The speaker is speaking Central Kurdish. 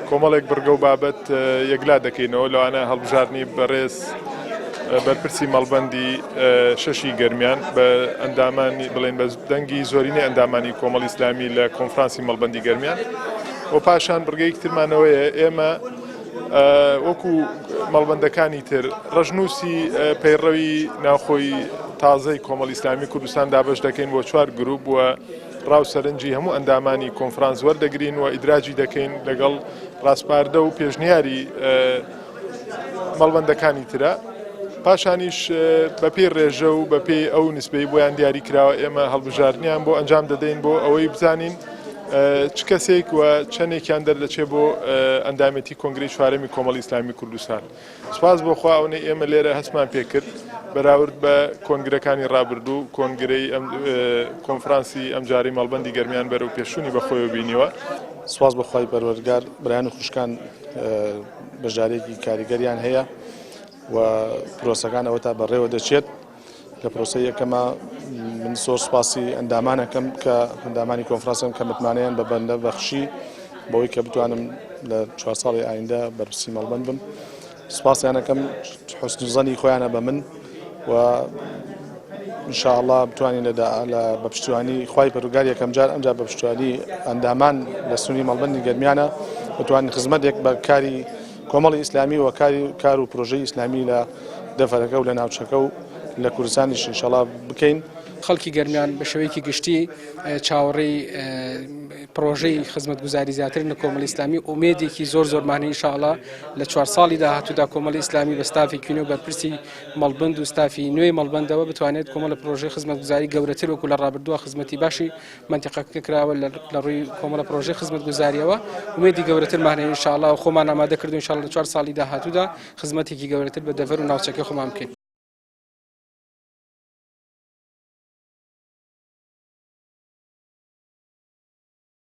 کۆمەڵێک بڕگە و بابەت یەکلا دەکەینەوە لەوانە هەڵبژاردنی بەڕێز بەرپرسی مەڵبەندی شەشی گەرمیان بە ئەندامانی بڵێن بە دەنگی زۆرینەی ئەندامانی کۆمەڵی ئیسلامی لە کۆنفرانسی مەڵبەندی گەرمیان و پاشان بڕگەیەکی ترمانەوەیە ئێمە وەکو مەڵبەندەکانی تر ڕەشنووسی پەیڕەوی ناوخۆی تازەی کۆمەڵی ئیسلامی کوردستان دابەش دەکەین بۆ چوار گروپ و ڕاو سەرنجی هەموو ئەندامانی کۆنفرانس وەردەگرین و ئیدراجی دەکەین لەگەڵ ڕاسپاردە و پێشنیاری مەڵبەندەکانی ترە. پاشانیش بەپێی ڕێژە و بەپێی ئەو نسبەی بۆیان دیاری کراوە ئێمە هەڵبژاردنیان بۆ ئەنجام دەدەین بۆ ئەوەی بزانین چ کەسێک و چەندێکیان دەردەچێت بۆ ئەندامێتی کۆنگرەی چوارەمی کۆمەڵی ئیسلامی کوردستان. سوپاس بۆ خوا ئەونەی ئێمە لێرە هەستمان پێکرد بەراورد بە کۆنگرەکانی ڕابردوو کۆنگرەی کۆنفرانسی ئەمجارەی مەڵبەندی گەرمیان بەرەو پێشچوونی بەخۆیەوە بینیوە. سوپاس بۆ خوای پەروەردگار برایان و خوشکان بەشداریەکی کاریگەریان هەیە و پرۆسەکان ئەوەتا بەڕێوە دەچێت. لە پرۆسەی یەکەما من زۆر سوپاسی ئەندامانەکەم کە ئەندامانی کۆنفرانسم کە متمانەیان بە بەندە بەخشی بەوەی کە بتوانم لە چوار ساڵی ئایندە بەرپرسی مەڵبەند بم سوپاسیانەکەم حسن زەنی خۆیانە بە من و انشاءالله بتوانین لە لە بە پشتیوانی خوای پەروەردگار یەکەم جار ئەمجار بە پشتیوانی ئەندامان لە سنووری مەڵبەندی گەرمیانە بتوانین خزمەتێک بە کاری کۆمەڵی ئیسلامی و کاری کار و پرۆژەی ئیسلامی لە دەڤەرەکە و لە ناوچەکە و لە کوردستانیش ئینشەڵا بکەین. خەڵکی گەرمیان بە شێوەیەکی گشتی چاوەڕێی پڕۆژەی خزمەتگوزاری زیاترن لە کۆمەڵی ئیسلامی، ئومێدێکی زۆر زۆرمان هەیە ئینشاڵا لە چوار ساڵی داهاتوودا کۆمەڵی ئیسلامی بە ستافێکی نوێ و بەرپرسی مەڵبەند و ستافی نوێی مەڵبەندەوە بتوانێت کۆمەڵە پڕۆژەی خزمەتگوزاری گەورەتر وەکو لە ڕابردووە خزمەتی باشی مەنتیقەکە کراوە لە ڕووی کۆمەڵە پرۆژەی خزمەتگوزاریەوە ئومێدی گەورەترمان هەیە ئینشاءاللە و خۆمان ئامادە کردو ئینشاءاللە لە چوار ساڵی داهاتوودا خزمەتێکی گەورەتر بە دەڤەر و ناوچەکەی خۆمان بکەین.